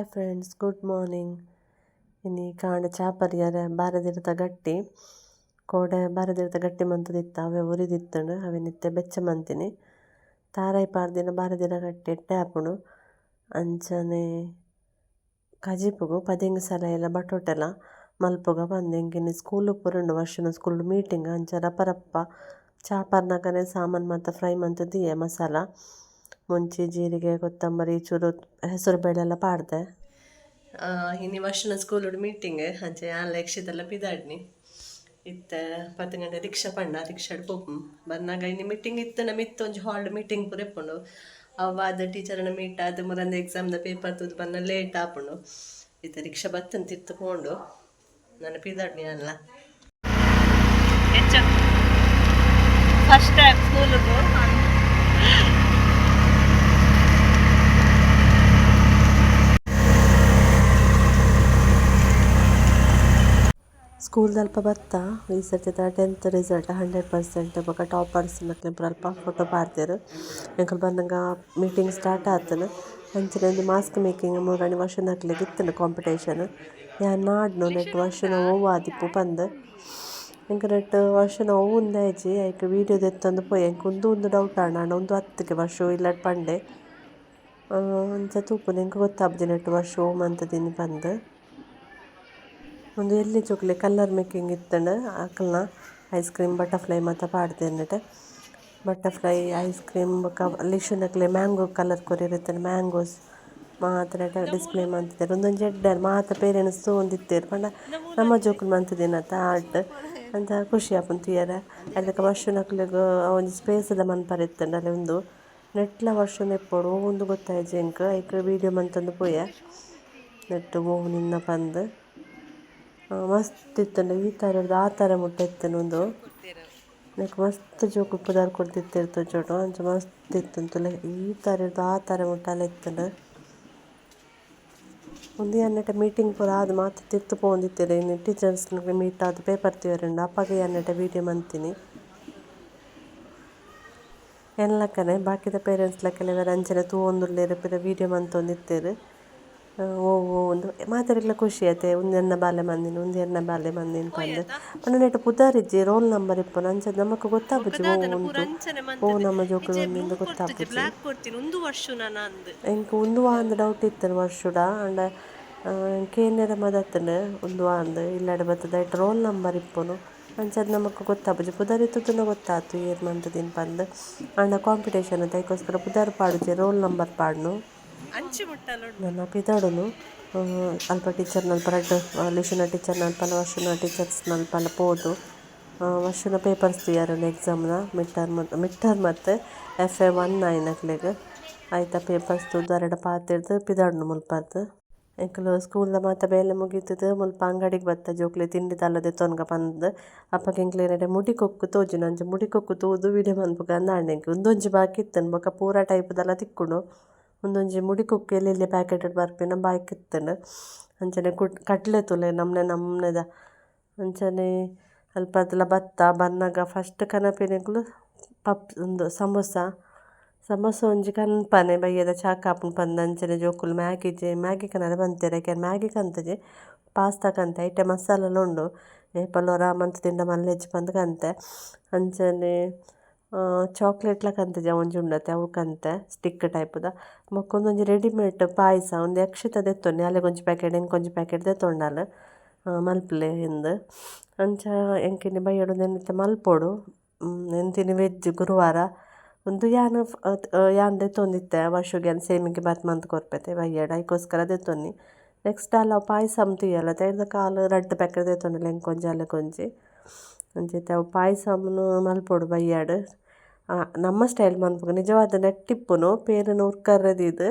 Hi friends, good morning. ಇನಿ ಕಾಂಡೆ ಚಾ ಪರಿಯರೆ ಬಾರೆದಿರ್ತ ಗಟ್ಟಿ ಕೋಡೆ ಬಾರೆದಿರ್ತ ಗಟ್ಟಿ ಮಂತುದಿತ್ತ ಅವೆ ಉರಿದಿತ್ತುಂಡು ಅವೆನಿತ್ತೆ ಬೆಚ್ಚ ಮಂತಿನಿ ತಾರಾಯಿ ಪಾರ್ದಿನ ಬಾರೆದಿರ ಗಟ್ಟಿ ಎಡ್ಡೆ ಆಪುಂಡು. ಅಂಚನೆ ಕಜಿಪುಗು ಪದೆಂಗ್ ಸಲೈಲ ಬಟೋಟೆಲ ಮಲ್ಪುಗ ಪಂದ್ ಎಂಕಿನಿ ಸ್ಕೂಲ್ ಪುರುಂಡು ವರ್ಷನ ಸ್ಕೂಲ್ ಮೀಟಿಂಗ್ ಅಂಚ ರಪ ರಪ್ಪ ಚಾ ಪರ್ನಗನೆ ಸಾಮಾನ್ ಮಾತ ಫ್ರೈ ಮಂತುದಿಯೆ ಮಸಾಲ ಮುಂಚಿ ಜೀರಿಗೆ ಕೊತ್ತಂಬರಿ ಚೂರು ಹೆಸರು ಬೇಳೆಲ್ಲ ಪಾಡ್ದೆ. ಇನಿ ವರ್ಷನ ಸ್ಕೂಲ್ ಮೀಟಿಂಗ್ ಅಂಚೆ ಯಾನ್ಲ ಯಕ್ಷದೆಲ್ಲ ಪಿದಾಡ್ನಿ ಇತ್ತೆ 10 ಗಂಟೆ ರಿಕ್ಷಾ ಪಂಡ ರಿಕ್ಷಾಡ್ ಪೋಪು ಬನ್ನಗ. ಇನಿ ಮೀಟಿಂಗ್ ಇತ್ತಂಡ ಮಿತ್ತ್ ಒಂಜಿ ಹಾಲ್ ಮೀಟಿಂಗ್ ಪೂರ ಇಪ್ಪುಂಡು. ಅವಾದ ಟೀಚರ್ನ ಮೀಟ್ ಆದ್ ಮುರಂದ ಎಕ್ಸಾಮ್ದ ಪೇಪರ್ ತೂದು ಬನ್ನ ಲೇಟ್ ಆಪುಂಡು. ಇತ್ತೆ ರಿಕ್ಷಾ ಬತ್ತನ್ ತಿರ್ತು ಪೋಂಡು ನನ ಪಿದಾಡ್ನಿ ಯಾನ್ಲ. ಹೆಚ್ಚ ಫಸ್ಟ್ ಟೈಮ್ ಸ್ಕೂಲ್ಗೂ. ಸ್ಕೂಲ್ದಲ್ಪ ಬತ್ತ ಈ ಸರ್ತಿದ 10th result 100% ಬೊಕ ಟಾಪರ್ಸ್ ನಕ್ಲೆನ ಪೂರ ಅಲ್ಪ ಫೋಟೋ ಪಾಡ್ದೆರ್. ಎಂಕುಲು ಬನ್ನಗ ಮೀಟಿಂಗ್ ಸ್ಟಾರ್ಟ್ ಆತುಂಡು. ಅಂಚನೆ ಒಂಜಿ ಮಾಸ್ಕ್ ಮೇಕಿಂಗ್ ಮುರಾನಿ ವರ್ಷದಕ್ಲೆಗ್ ಇತ್ತುಂಡು ಕಾಂಪಿಟೇಷನ್. ಯಾನ್ ನಾಡ್ನು ನೆಟ್ ವರ್ಷನ ಒವ್ವು ಆದಿಪ್ಪು ಪಂದ್. ಎಂಕ್ ನೆಟ್ ವರ್ಷನ ಒವ್ವು ಉಂದಾಯಿಜಿ, ಐಕ್ ವೀಡಿಯೋ ದೆತ್ತೊಂದು ಪೋಯೆ. ಎಂಕ್ ಉಂದು ಉಂದು ಡೌಟ್ ಆಂಡ್, ಆಂಡ ಉಂದು ಅತ್ತುಗೆ ವರ್ಷ ಇಲ್ಲಡ್ ಪಂಡೆ. ಅಂಚ ತೂಪುನು, ಎಂಕ್ ಗೊತ್ತಾಪುಜಿ ನೆಟ್ ವರ್ಷ ಒವು ಮಂತುದಿನಿ ಪಂದ್. ಉಂದು ಎಲ್ಯ ಜೋಕುಲೆ ಕಲರ್ ಮೇಕಿಂಗ್ ಇತ್ತುಂಡು. ಅಕಲ್ನ ice cream butterfly ಮಾತ ಪಾಡ್ದೆರ್ ನೆಟೆ. Butterfly ice cream ಬೊಕ ಲಿಶುನಕ್ಲೆ ಮ್ಯಾಂಗೋ ಕಲರ್ ಕೊರಿಯೆರೆ ಇತ್ತುಂಡು. ಮ್ಯಾಂಗೋಸ್ ಮಾತ ನೆಟೆ ಡಿಸ್ಪ್ಲೇ ಮಂತುದೆರ್. ಉಂದೊಂಜಿ ಎಡ್ಡೆ ಮಾತ ಪೇರೆಂಟ್ಸ್ ತೂವೊಂದಿತ್ತೆರ್ ಪಂಡ ನಮ್ಮ ಜೋಕುಲು ಮಂತುದಿನತ ಆರ್ಟ್ ಅಂಚ ಖುಷಿ ಆಪುಂಡು ತೂಯೆರೆ. ಐತ ವರ್ಷನಕ್ಲೆಗ್ ಒಂಜಿ ಸ್ಪೇಸ್ ದ ಮನ್ಪರೆ ಇತ್ತುಂಡು ಅಲೆ. ಉಂದು ನೆಟ್ಲ ವರ್ಷನ ಇಪ್ಪೊಡು, ಒವು ಗೊತ್ತಾಯಿಜಿ ಎಂಕ್. ಐಕ್ ವೀಡಿಯೋ ಮಂತೊಂದು ಪೋಯೆ ನೆಟ್ ಒವು ನಿನ್ನ ಪಂದ್. ಮಸ್ತ್ ಇತ್ತುಂಡು, ಈ ತರರ್ದ್ ಆ ತರ ಮುಟ್ಟ ಇತ್ತುಂಡು. ಉಂದು ನೆಕ್ ಮಸ್ತ್ ಜೋಕುಲು ಪುದರ್ ಕೊರ್ದಿತ್ತೆರ್ ತೋಜೊಡು. ಅಂಚ ಮಸ್ತ್ ಇತ್ತುಂಡು ತೂಲೆ, ಈ ತರರ್ದ್ ಆ ತರ ಮುಟ್ಟಲ ಇತ್ತುಂಡು. ಉಂದು ಯಾನ್ ನೆಟೆ ಮೀಟಿಂಗ್ ಪೂರ ಆದ್ ಮಾತ ತಿರ್ತ್ ಪೋವೊಂದಿತ್ತೆರ್. ಇನಿ ಟೀಚರ್ಸ್ ಮೀಟ್ ಆದ್ ಪೇಪರ್ ತೂಯೆರೆ ಉಂಡು. ಅಪಗ ಯಾನ್ ನೆಟೆ ವೀಡಿಯೋ ಮಂತಿನಿ. ಎನ್ನಲಕ್ಕನೆ ಬಾಕಿದ ಪೇರೆಂಟ್ಸ್ ಲ ಕೆಲವೆರ್ ಅಂಚನೆ ತೂವೊಂದುಲ್ಲೆರ್, ಪಿರ ವೀಡಿಯೋ ಮಂತೊಂದಿತ್ತೆರ್. ಓ ಓ ಉಂದು ಮಾತೆರೆಗ್ಲ ಖುಷಿ ಆತೆ, ಉಂದು ಎನ್ನ ಬಾಲೆ ಮಂದಿನಿ, ಉಂದು ಎನ್ನ ಬಾಲೆ ಮಂದಿನಿ ಪಂದ್. ಪಂಡ ನೆಟ್ ಪುದರ್ ಇಜ್ಜಿ, ರೋಲ್ ನಂಬರ್ ಇಪ್ಪುನು. ಅಂಚ ನಮಕ್ ಗೊತ್ತಾಪುಜಿ ಒವು ಉಂದು ಒವು ನಮ್ಮ ಜೋಕುಲು ಮಂದಿಂದ್ ಗೊತ್ತಾಪುಜಿ. ಬ್ಲ್ಯಾಕ್ ಕೊಡ್ತೀನಿ ಒಂದು ವರ್ಷ ನಾನು ಅಂದ್. ಎಂಕ್ ಉಂದು ಅಂದ್ ಡೌಟ್ ಇತ್ತುಂಡು ವರ್ಷುಡ. ಆಂಡ ಕೇನೆರೆ ಮದತ್ಂಡ್ ಉಂದು ಅಂದ್. ಇಲ್ಲಡೆ ಬತ್ತುದು ಐಟ್ ರೋಲ್ ನಂಬರ್ ಇಪ್ಪುನು. ಅಂಚಾದ್ ನಮಕ್ ಗೊತ್ತಾಪುಜಿ. ಪುದರ್ ಇತ್ತುದುಂಡ ಗೊತ್ತಾತು ಏರ್ ಮಂತುದಿನಿ ಪಂದ್. ಆಂಡ ಕಾಂಪಿಟೇಷನ್ ಅತ, ಐಕೋಸ್ಕರ ಪುದರ್ ಪಾಡುಜಿ, ರೋಲ್ ನಂಬರ್ ಪಾಡ್ನು. ಅಂಚಿ ಮುಟ್ಟಲ. ನನ ಪಿದಡುನು. ಅಲ್ಪ ಟೀಚರ್ನಲ್ಪ ರಡ್ಡ್ ಲಿಶುನ ಟೀಚರ್ನಲ್ಪಲ ವರ್ಷನ ಟೀಚರ್ಸ್ನಲ್ಪಲ ಪೋದು ವರ್ಷನ ಪೇಪರ್ಸ್ ತೂಯೆರೆ ಎಕ್ಸಾಮ್ನ mid term, mid term ಅತ್ತ್, ಎಫ್ ಎ 1 ಆಯಿನಕ್ಲೆಗ್. ಐತ ಪೇಪರ್ಸ್ ತೂದು ಅರೆಡ ಪಾತೆರ್ದ್ ಪಿದಡುನು ಮುಲ್ಪರ್ದ್. ಎಂಕುಲು ಸ್ಕೂಲ್ದ ಮಾತ ಬೇಲೆ ಮುಗಿತುದು ಮುಲ್ಪ ಅಂಗಡಿಗ್ ಬತ್ತ, ಜೋಕ್ಲೆ ತಿಂಡಿ ದಾಲ ದೆತೊನ್ಗ ಪಂದ್. ಅಪಗ ಎಂಕ್ಲೆನ ಮುಡಿ ಕೊಕ್ಕು ತೋಜುಂಡು. ಅಂಚ ಮುಡಿ ಕೊಕ್ಕು ತೂದು ವೀಡಿಯೋ ಮನ್ಪುಗ ಅಂದ್ ಆಂಡ್ ಎಂಕ್. ಉಂದೊಂಜಿ ಬಾಕಿ ಇತ್ತುಂಡು, ಬೊಕ ಪೂರ ಟೈಪ್ ದಲ ತಿಕ್ಕುಂಡು. ಉಂದೊಂಜಿ ಮುಡಿ ಕೊಕ್ಕು ಎಲ್ಯ ಎಲ್ಯ ಪ್ಯಾಕೆಟ್ ಬರ್ಪಿನ ಬಾಕಿ ಇತ್ತುಂಡು. ಅಂಚನೆ ಕಡ್ಲೆ ತೂಲೆ ನಮ್ನೆ ನಮ್ನೆದ. ಅಂಚನೆ ಅಲ್ಪರ್ದ್ಲ ಬತ್ತ ಬನ್ನಗ ಫಸ್ಟ್ ಕನಪಿನಕುಲು ಪಪ್ ಉಂದು ಸಮೋಸ. ಸಮೋಸ ಒಂಜಿ ಕನ್ಪನೆ ಬಯ್ಯದ ಚಾಕ್ ಆಪುಂಡು ಪಂದ್. ಅಂಚನೆ ಜೋಕುಲು ಮ್ಯಾಗಿ ಮ್ಯಾಗಿ ಕನರೆ ಪಂತೆರ್. ಐಕ್ ಯಾನ್ ಮ್ಯಾಗಿ ಕಂತುಜಿ, ಪಾಸ್ತಾ ಕಂತೆ. ಐಟೆ ಮಸಾಲೆಲ ಉಂಡು, ಏಪಲ ಒರ ಮಂತ್ ತಿಂಡ ಮಲ್ಲೆಜ್ಜಿ ಪಂದ್ ಕಂತೆ. ಅಂಚನೆ ಚಾಕ್ಲೇಟ್ಲ ಕಂತುಜಿ, ಅವೊಂಜಿ ಉಂಡತೆ ಅವು ಕಂತೆ ಸ್ಟಿಕ್ ಟೈಪುದ. ಬೊಕ ಉಂದೊಂಜಿ ರೆಡಿಮೇಡ್ ಪಾಯಸ. ಉಂದು ಯಕ್ಷಿತ ದೆತ್ತೊನ್ನಿ, ಅಲೆಗೊಂಜಿ ಪ್ಯಾಕೆಟ್ ಎಂಕೊಂಜಿ ಪ್ಯಾಕೆಟ್ ದೆತ್ತೊಂಡಲ್ ಮಲ್ಪುಲೆ ಇಂದ್. ಅಂಚ ಎಂಕ್ ಇನಿ ಬಯ್ಯಡ್ ಉಂದೆನ್ ಇತ್ತೆ ಮಲ್ಪೊಡು. ಎಂತಿನಿ ವೆಜ್ ಗುರುವಾರ. ಉಂದು ಯಾನ್ ಯಾನ್ ದೆತ್ತೊಂದಿತ್ತೆ. ವರ್ಷಗ್ ಯಾನ್ ಸೇಮಿಗೆ ಬಾತ್ ಮಂತ್ ಕೊರ್ಪೆತೆ ಬಯ್ಯಡ್, ಐಕೋಸ್ಕರ ದೆತ್ತೊನ್ನಿ. ನೆಕ್ಸ್ಟ್ ದಾಲ ಪಾಯಸ ತೂಯಲತೆ ಐರ್ದ ಕಾಲ್ ರಡ್ಡ್ ಪ್ಯಾಕೆಟ್ ದೆತ್ತೊಂಡಲ್, ಎಂಕೊಂಜಿ ಅಲೆಗೊಂಜಿ. ಅಂಚ ಇತ್ತೆ ಅವು ಪಾಯಸನ್ ಮಲ್ಪೊಡು ಬಯ್ಯಡ್. ನಮ್ಮ ಸ್ಟೈಲ್ ಮನ್ಪುಗ. ನಿಜವಾದ ನೆಟ್ ಇಪ್ಪುನು ಪೇರುನು ಉರ್ಕರ್ರೆ ದೀದ್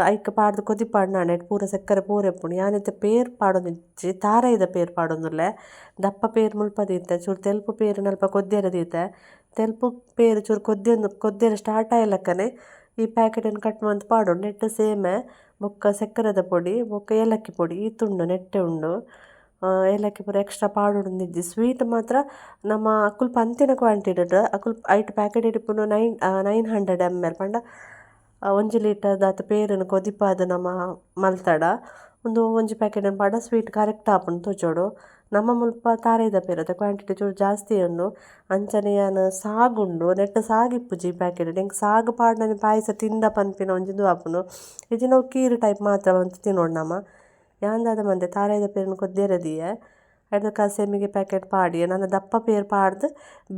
ಐಕ್ ಪಾಡ್ದ್ ಕೊದಿ ಪಾಡ್ನಾಂಡ ಐಟ್ ಪೂರ ಸಕ್ಕರೆ ಪೂರ ಇಪ್ಪುಂಡು. ಯಾನ್ ಇತ್ತೆ ಪೇರ್ ಪಾಡೊಂದಿಜ್ಜಿ, ತಾರಾಯಿದ ಪೇರ್ ಪಾಡೊಂದುಲ್ಲೆ. ದಪ್ಪ ಪೇರ್ ಮುಲ್ಪ ದೀತೆ, ಚೂರು ತೆಲ್ಪು ಪೇರುನು ಅಲ್ಪ ಕೊದ್ಯೆರೆ ದೀತೆ. ತೆಲ್ಪು ಪೇರು ಚೂರು ಕೊದ್ಯೊಂದು ಕೊದ್ಯೆರೆ ಸ್ಟಾರ್ಟ್ ಆಯಿಲಕ್ಕನೆ ಈ ಪ್ಯಾಕೆಟನ್ನು ಕಟ್ ಮಂತ್ ಪಾಡೊಡು. ನೆಟ್ ಸೇಮೆ ಬೊಕ್ಕ ಸಕ್ಕರೆದ ಪೊಡಿ ಬೊಕ್ಕ ಏಲಕ್ಕಿ ಪೊಡಿ ಈತ್ ಉಂಡು, ನೆಟ್ಟೆ ಉಂಡು. ಏಲಕ್ಕಿ ಪೂರ ಎಕ್ಸ್ಟ್ರಾ ಪಾಡೊಡೊಂದಿಜ್ಜಿ. ಸ್ವೀಟ್ ಮಾತ್ರ ನಮ್ಮ ಅಕುಲು ಪಂತಿನ ಕ್ವಾಂಟಿಟಿಡ್. ಅಕುಲು ಐಟ್ ಪ್ಯಾಕೆಟ್ ಇಪ್ಪುನು 900 ml ಪಂಡ ಒಂಜಿ ಲೀಟರ್ ದಾತ್ ಪೇರುನು ಕೊದಿಪಾದ್ ನಮ ಮಲ್ತಡ ಉಂದು ಒಂಜಿ ಪ್ಯಾಕೆಟ್ ಪಾಡ ಸ್ವೀಟ್ ಕರೆಕ್ಟ್ ಆಪುಂಡು ತೋಜೋಡು. ನಮ್ಮ ಮುಲ್ಪ ತಾರಾಯಿದ ಪೇರು ಕ್ವಾಂಟಿಟಿ ಚೂರು ಜಾಸ್ತಿ ಉಂಡು. ಅಂಚನೆ ಯಾನ್ ಸಾಗ್ ಉಂಡು ನೆಟ್ಟ್ ಸಾಗ್ ಇಪ್ಪುಜಿ ಪ್ಯಾಕೆಟ್ ಎಂಕ್ ಸಾಗ್ ಪಾಡ್ನನೆ ಪಾಯಸ ತಿಂದ ಪನ್ಪಿನ ಒಂಜಿ ಉಂದು ಆಪುಂಡು. ಇಜ್ಜಿಂಡ ಅವು ಕೀರ್ ಟೈಪ್ ಮಾತ್ರ ಒಂತೆ ತಿನೊಡು ನಮ. ಯಾನ್ ದಾದ ಮಂತೆ ತಾರಾಯಿದ ಪೇರುನು ಕೊದ್ಯರೆ ದೀಯೆ. ಐಡ್ದ್ ಸೇಮಿಗೆ ಪ್ಯಾಕೆಟ್ ಪಾಡಿಯೆ ನನ ದಪ್ಪ ಪೇರ್ ಪಾಡ್ದ್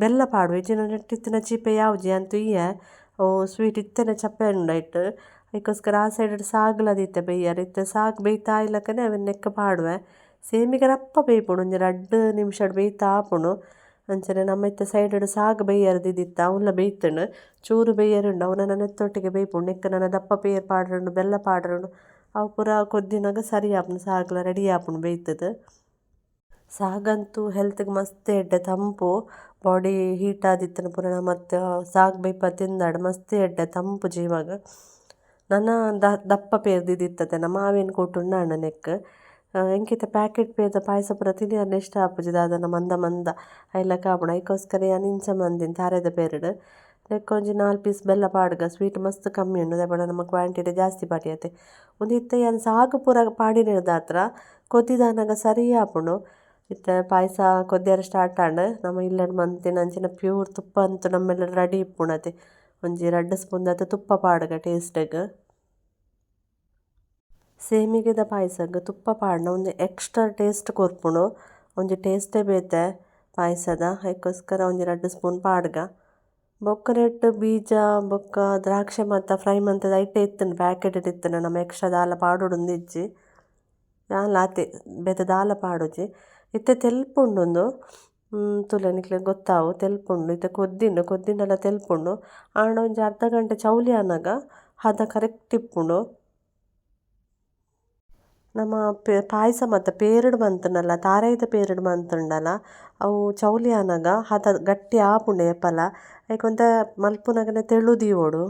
ಬೆಲ್ಲ ಪಾಡುವೆ ಇಜ್ಜಿಂಡ ನೆಟ್ಟ್ ಇತ್ತಿನ ಚೀಪೆ ಯಾವುಜಿ ಯಾನ್ ತೂಯೆ ಅವು ಸ್ವೀಟ್ ಇತ್ತೆನೆ ಚಪ್ಪೆ ಉಂಡು ಐಟ್. ಐಕೋಸ್ಕರ ಆ ಸೈಡ್ ಡ್ ಸಾಗ್ಲ ದೀತೆ ಬೇಯ್ಯರೆ ಇತ್ತೆ ಸಾಗ್ ಬೇಯ್ತಾ ಇಲ್ಲಕನೆ ಅವೆನ್ ನೆಕ್ಕ್ ಪಾಡುವೆ. ಸೇಮಿಗೆ ರಪ್ಪ ಬೇಯ್ಪುಂಡು ಒಂಜಿ ರಡ್ಡ್ ನಿಮಿಷಡ್ ಬೇಯ್ತಾ ಆಪುಂಡು. ಅಂಚನೆ ನಮ ಇತ್ತೆ ಸೈಡ್ ಡ್ ಸಾಗ್ ಬೇಯ್ಯರೆ ದೀದಿತ್ತ ಅವ್ಲ ಬೇಯ್ತುಂಡು. ಚೂರು ಬೇಯ್ಯರೆ ಉಂಡು ಅವು ನನ ನೆತ್ತೊಟ್ಟಿಗೆ ಬೇಯ್ಪುಂಡು ನೆಕ್ಕ್ ನನ ದಪ್ಪ ಪೇರ್ ಪಾಡ್ರೆ ಬೆಲ್ಲ ಪಾಡ್ರೆ ಅವು ಪೂರ ಕೊದ್ದಿನಗ ಸರಿ ಆಪುಂಡು ಸಾಗ್ಲ ರೆಡಿ ಆಪುಂಡು ಬೇಯ್ತುದು. ಸಾಗಂತೂ ಹೆಲ್ತ್ ಗ್ ಮಸ್ತ್ ಎಡ್ಡೆ ತಂಪು ಬಾಡಿ ಹೀಟ್ ಆದಿತ್ತುಂಡ ಪೂರ ನಮತ್ ಸಾಗ್ ಬೇಯ್ಪಾದ್ ತಿಂದಡ ಮಸ್ತ್ ಎಡ್ಡೆ ತಂಪು ಜೀವಗ್. ನನ ದಪ್ಪ ಪೇರ್ ದೀದಿತ್ತತೆ ನಮ ಅವೆನ್ ಕೂಟುಂಡ ಆಂಡ್ ನೆಕ್ಕ್. ಎಂಕ್ ಇತ್ತೆ ಪ್ಯಾಕೆಟ್ ಪೇರ್ದ ಪಾಯಸ ಪೂರ ತಿನಿಯೆರ್ನ ಇಷ್ಟ ಆಪುಜಿ ದಾದನ ಮಂದ ಮಂದ ಐಲಕ ಆಪುಂಡು ಐಕೋಸ್ಕರ ಯಾನ್ ಇಂಚ ಮಂದಿನಿ ತಾರಾಯಿದ ಪೇರ್ಡ್. ನೆಕ್ಕ್ ಒಂಜಿ 4 ಪೀಸ್ ಬೆಲ್ಲ ಪಾಡ್ಗ ಸ್ವೀಟ್ ಮಸ್ತ್ ಕಮ್ಮಿ ಉಂಡು ದಾಯೆ ಪಂಡ ನಮ ಕ್ವಾಂಟಿಟಿ ಜಾಸ್ತಿ ಪಾಡಿಯತೆ. ಉಂದು ಇತ್ತೆ ಯಾನ್ ಸಾಗ್ ಪೂರ ಪಾಡಿನೆಡ್ದಾತ್ರ ಕೊದಿದಾನಗ ಸರಿ ಆಪುಂಡು. ಇತ್ತೆ ಪಾಯಸ ಕೊದ್ಯರೆ ಸ್ಟಾರ್ಟ್ ಆಂಡ್ ನಮ ಇಲ್ಲಡ್ ಮಂತಿನಂಚಿನ ಪ್ಯೂರ್ ತುಪ್ಪ ಅಂತು ನಮ್ಮೆಲ್ಲ ರೆಡಿ ಇಪ್ಪುಂಡತೆ. ಒಂಜಿ 2 ಸ್ಪೂನ್ ದಾತ್ ತುಪ್ಪ ಪಾಡ್ಗ ಟೇಸ್ಟ್ ಗ್. ಸೇಮಿಗೆದ ಪಾಯಸಗ್ ತುಪ್ಪ ಪಾಡ್ನ ಒಂಜಿ ಎಕ್ಸ್ಟ್ರಾ ಟೇಸ್ಟ್ ಕೊರ್ಪುಂಡು. ಒಂಜಿ ಟೇಸ್ಟೇ ಬೇತೆ ಪಾಯಸದ ಐಕೋಸ್ಕರ ಒಂಜಿ 2 ಸ್ಪೂನ್ ಪಾಡ್ಗ. ಬೊಕ್ಕ ನೆಟ್ಟ್ ಬೀಜ ಬೊಕ್ಕ ದ್ರಾಕ್ಷಿ ಮಾತ ಫ್ರೈ ಮಂತುದು ಐಟೆ ಇತ್ತುಂಡು ಪ್ಯಾಕೆಟ್ ಡ್ ಇತ್ತುಂಡು ನಮ ಎಕ್ಸ್ಟ್ರಾ ದಾಲ ಪಾಡೊಡುಂದು ಇಜ್ಜಿ. ಯಾನ್ಲ ಆತೆ ಬೇತೆ ದಾಲ ಪಾಡುಜಿ. ಇತ್ತೆ ತೆಲ್ಪುಂಡು ಉಂದು ತೂಲೆ ನಿಕ್ಲೆಗ್ ಗೊತ್ತಾವು ತೆಲ್ಪುಂಡು ಇತ್ತೆ ಕೊದ್ದಿಂಡು ಕೊದ್ದಿಂಡಲ ತೆಲ್ಪುಂಡು. ಆಂಡ ಒಂಜಿ ಅರ್ಧ ಗಂಟೆ ಚೌಲಿ ಆನಗ ಹದ ಕರೆಕ್ಟ್ ಇಪ್ಪುಂಡು. ನಮ ಪಾಯಸ ಮಾತ ಪೇರ್ಡ್ ಮಂತುಂಡಲ ತಾರಾಯಿದ ಪೇರ್ಡ್ ಮಂತುಂಡಲ ಅವು ಚೌಲಿ ಆನಗ ಹದ ಗಟ್ಟಿ ಆಪುಂಡು ಏಪಲ ಐಕ್ ಒಂತೆ ಮಲ್ಪುನಗನೆ ತೆಳು ದೀವೊಡು.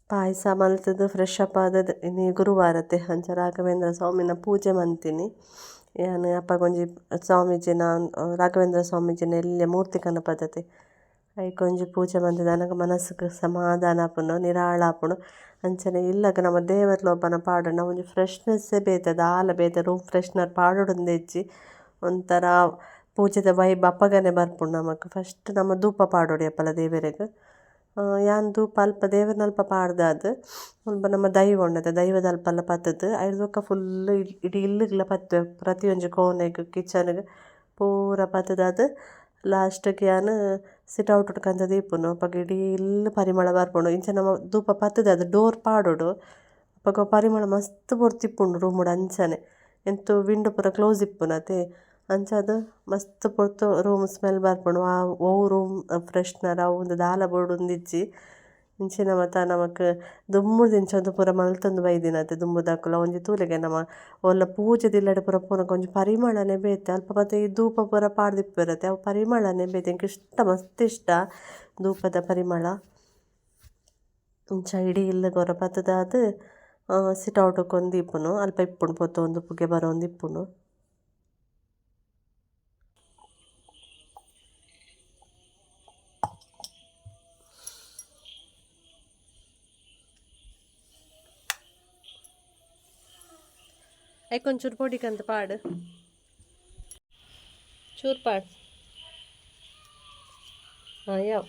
ಪಾಯಸ ಮಲ್ತುದು ಫ್ರೆಶ್ ಅಪ್ ಆದ್ ಇನಿ ಗುರುವಾರತೆ ಅಂಚ ರಾಘವೇಂದ್ರ ಸ್ವಾಮಿನ ಪೂಜೆ ಮಂತಿನಿ. ಯಾನ್ ಅಪ್ಪಗೊಂಜಿ ಸ್ವಾಮೀಜಿನ ರಾಘವೇಂದ್ರ ಸ್ವಾಮೀಜಿನ ಎಲ್ಯ ಮೂರ್ತಿ ಕನಪದತೆ ಐಕೊಂಜಿ ಪೂಜೆ ಮಂತುದು ಮನಸ್ಸುಗ್ ಸಮಾಧಾನ ಆಪುಂಡು ನಿರಾಳ ಆಪುಂಡು. ಅಂಚನೆ ಇಲ್ಲಗ್ ನಮ ದೇವರ್ಲ ಒಬ್ಬನ ಪಾಡುಂಡ ಒಂಜಿ ಫ್ರೆಶ್ನೆಸ್ಸೇ ಬೇತೆ ದಾಲ ಬೇತೆ ರೂಮ್ ಫ್ರೆಶ್ನರ್ ಪಾಡೊಡುಂದೇ ಇಜ್ಜಿ. ಒಂಥರ ಪೂಜೆದ ವೈಬ್ ಅಪಗನೆ ಬರ್ಪುಂಡು ನಮಕ್. ಫಸ್ಟ್ ನಮ ಧೂಪ ಪಾಡೊಡು ಏಪಲ ದೇವೆರೆಗ್. ಯಾನ್ ಧೂಪ ಅಲ್ಪ ದೇವೆರ್ನಲ್ಪ ಪಾಡ್ದಾದ್ ಮುಲ್ಪ ನಮ್ಮ ದೈವ ಉಂಡತೆ ದೈವದ ಅಲ್ಪಲ ಪತ್ತುದು ಐಡ್ದ್ ಬೊಕ್ಕ ಫುಲ್ ಇಡೀ ಇಲ್ಲುಗ್ಲ ಪತ್ತುವೆ ಪ್ರತಿಯೊಂಜಿ ಕೋಣೆಗ್ ಕಿಚನ್ ಗ್ ಪೂರ ಪತ್ತುದಾದ್ ಲಾಸ್ಟ್ ಗ್ ಯಾನ್ ಸಿಟ್ ಔಟ್ ಡ್ ಕಂತ್ ದೀಪುನು ಅಪಗ ಇಡೀ ಇಲ್ಲ್ ಪರಿಮಳ ಬರ್ಪುಂಡು. ಇಂಚ ನಮ ಧೂಪ ಪತ್ತುದಾದ್ ಡೋರ್ ಪಾಡೊಡು ಅಪಗ ಪರಿಮಳ ಮಸ್ತ್ ಪೊರ್ತು ಇಪ್ಪುಂಡು ರೂಮ್ ಡ್ ಅಂಚನೆ ಎಂತು ವಿಂಡೋ ಪೂರ ಕ್ಲೋಸ್ ಇಪ್ಪುನತೆ ಅಂಚಾದ್ ಮಸ್ತ್ ಪೊರ್ತು ರೂಮ್ ಸ್ಮೆಲ್ ಬರ್ಪುಂಡು. ಆ ಒವು ರೂಮ್ ಫ್ರೆಶ್ನರ್ ಅವು ಉಂದು ದಾಲ ಬೋಡುಂದಿಜ್ಜಿ. ಇಂಚಿನ ಮಾತ ನಮಕ್ ದುಂಬುರ್ದಿಂಚ ಪೂರ ಮಲ್ತೊಂದು ಬೈದಿನತೆ ದುಂಬುದಕುಲು ಒಂಜಿ ತೂಲೆಗೆ ನಮ ಒಲ್ಲ ಪೂಜೆದ ಇಲ್ಲಡ್ ಪೂರ ಪೋನಗ ಒಂಜಿ ಪರಿಮಳನೆ ಬೇತೆ ಅಲ್ಪ ಮಾತ ಈ ಧೂಪ ಪೂರ ಪಾಡ್ದಿಪ್ಪುವೆರತೆ ಅವು ಪರಿಮಳನೆ ಬೇತೆ ಎಂಕ್ ಇಷ್ಟ ಮಸ್ತ್ ಇಷ್ಟ ಧೂಪದ ಪರಿಮಳ. ಇಂಚ ಇಡೀ ಇಲ್ಲಗ್ ಒರ ಪತ್ತುದಾದ್ ಸಿಟ್ ಔಟ್ ಗ್ ಕೊಂದು ಅಲ್ಪ ಇಪ್ಪುಂಡು ಪೊತ್ತೊಂದು ಪುಗೆ ಬರೊಂದು ಇಪ್ಪುಂಡು. ಐಕೊಂಚೂರು ಪೊಡಿಕಂತ ಪಾಡು ಚೂರು ಪಾಡು. ಹಾಂ ಯಾವ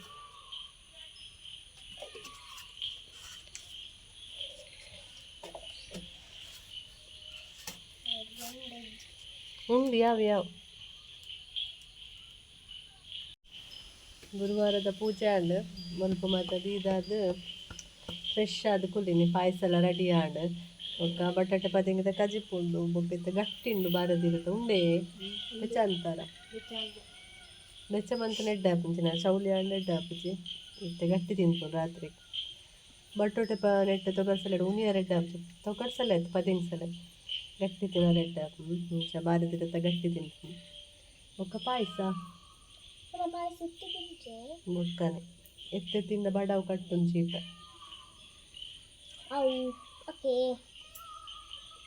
ಉಂಡು ಯಾವ ಯಾವ. ಗುರುವಾರದ ಪೂಜೆ ಆಂಡ್ ಮುಲ್ಪ ಮಾತ ದೀದಾದ್ ಫ್ರೆಶ್ ಆದ್ ಕುಲ್ಲಿನಿ ಪಾಯಸ ಎಲ್ಲ ರೆಡಿ ಆಂಡ್. ಬೊಕ್ಕ ಬಟಾಟೆ ಪದಿಂಗಿದ ಕಜಿಪು ಉಂಡು ಬೊಕ್ಕ ಇತ್ತೆ ಗಟ್ಟಿ ಉಂಡು ಬಾರದಿರತ ಉಂಡೆ ಬೆಚ್ಚ ಅಂತಾರ ಬೆಚ್ಚ ಮಂತ್ ಎಡ್ಡೆ ಆಪುಂಚಿನ ಚೌಲಿ ಆಂಡ ಎಡ್ಡೆ ಆಪುಜಿ ಇತ್ತೆ ಗಟ್ಟಿ ತಿನ್ಪುನು ರಾತ್ರಿ. ಬಟೋಟೆ ಪ ನೆಟ್ಟ್ ತೊಗರ್ಸಲೆ ಉನಿಯರ ಎಡ್ಡೆ ಆಪುಜಿ ತೊಗರ್ಸಲೆ ಆಯ್ತು ಪದಿಂಗ್ಸಲೆ ಗಟ್ಟಿ ತಿನರೆ ಎಡ್ಡೆ ಆಪುಂಡು ಇಂಚ ಬಾರದಿರತ ಗಟ್ಟಿ ತಿನ್ಪುನು ಬೊಕ್ಕ ಪಾಯಸ ಬೊಕ್ಕನೆ ಇತ್ತೆ ತಿಂದ ಬಡವು ಕಟ್ಟುಂಡು ಚೀಪೆ. ಓಕೆ.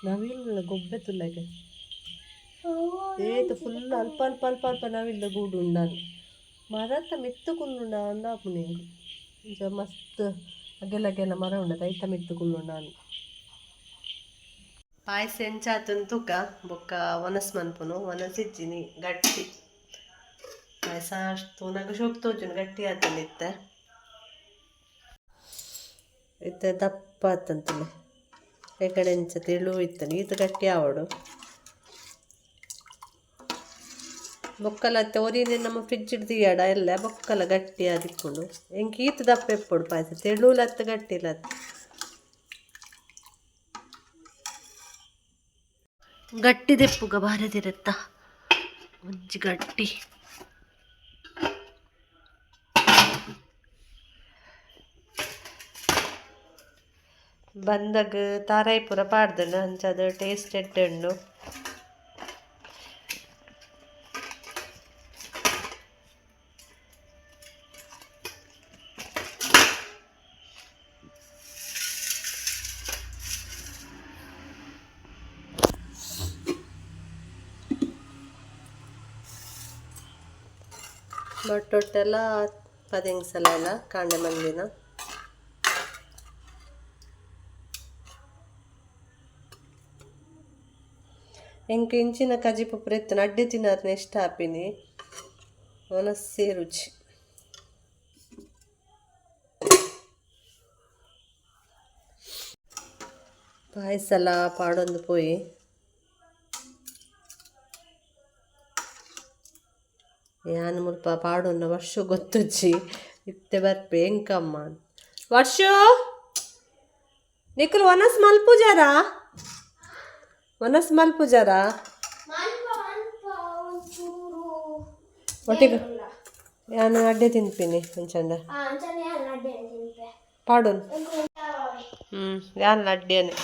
ನವಿಲ್ ಗೊಬ್ಬೆ ತುಲ್ಲಗೆ ಏತ್ ಫುಲ್ ಅಲ್ಪ ಅಲ್ಪ ಅಲ್ಪ ಅಲ್ಪ ನವಿಲ್ದ ಗೂಡು ಉಂಡಾನ್ ಮರತ ಮಿತ್ತ್ ಕುಲ್ಲುಂಡ ಅಂದಾಪುಂಡು ಎಂಕ್. ಇಂಚ ಮಸ್ತ್ ಅಗೆಲ ಅಗೆಲ ಮರ ಉಂಡು, ಐತ ಮಿತ್ತ್ ಕುಲ್ಲುಂಡಾನ್. ಪಾಯಸ ಎಂಚಾತನ್ ತೂಕ, ಬೊಕ್ಕ ಒನಸ್ ಮನ್ಪುನು. ಒನಸ್ ಇಜ್ಜಿನಿ, ಗಟ್ಟಿ ಪಾಯಸ. ತೂನಗ ಶೋಕ್ ತೋಜುನು, ಗಟ್ಟಿ ಆತಂದು. ಇತ್ತೆ ಇತ್ತೆ ದಪ್ಪ ಆತಂತಲೆ. ಈ ಕಡೆ ಎಂಚ ತೆಳು ಇತ್ತನೆ, ಈತ ಗಟ್ಟಿ ಆವಡು. ಬೊಕ್ಕಲ ಒರಿನೆ ನಮ್ಮ ಫ್ರಿಜ್ ದೀಯಡ ಎಲ್ಲ ಬೊಕ್ಕಲ ಗಟ್ಟಿ ಆದಿಪ್ಪುಂಡು. ಎಂಕ್ ಈತ ದಪ್ಪ ಎಪ್ಪೊಡು ಪಾಯಸ, ತೆಳುಲತ್ತು ಗಟ್ಟಿಲತ್ತು. ಗಟ್ಟಿ ದೆಪ್ಪುಗ ಬಾರದಿರತ್ತ ಒಂಜಿ ಗಟ್ಟಿ. ಬಂದಾಗ ತಾರಾಯಿ ಪೂರ ಪಾಡ್ದನ, ಅಂಚಾದ್ ಟೇಸ್ಟ್ ಎಡ್ಡೆ ಉಂಡು. ಬಟ್ಟೊಟ್ಟೆಲ್ಲ ಪದೆಂಗ್ಸಲ ಎಲ್ಲ ಕಾಂಡೆ ಮಂದಿನ. ಎಂಕ್ ಇಂಚಿನ ಕಜಿಪು ಪೂರ ಇತ್ತುಂಡ ಅಡ್ಡೆ ತಿನ್ನರ್ನ ಇಷ್ಟ ಆಪಿನಿ, ವನಸ್ಸೇ ರುಚಿ. ಪಾಯಸಲ ಪಾಡೊಂದು ಪೋಯಿ. ಯಾನ್ ಮುಲ್ಪ ಪಾಡೊನ್ನ ವರ್ಷ ಗೊತ್ತುಜ್ಜಿ, ಇತ್ತೆ ಬರ್ಪೆ ಎಂಕಮ್ಮ. ವರ್ಷು, ನಿಕುಲು ವನಸ್ ಮಲ್ಪುಜಾರಾ? ವನಸ್ ಮಲ್ಪುಜಾರಾ? ಒಟ್ಟಿಗೆ ಯಾನ್ ಅಡ್ಡೆ ತಿನ್ಪಿನಿ ಅಂಚಂಡ. ಪಾಡೊನ್. ಯಾನ್ ಅಡ್ಡೆನೆ.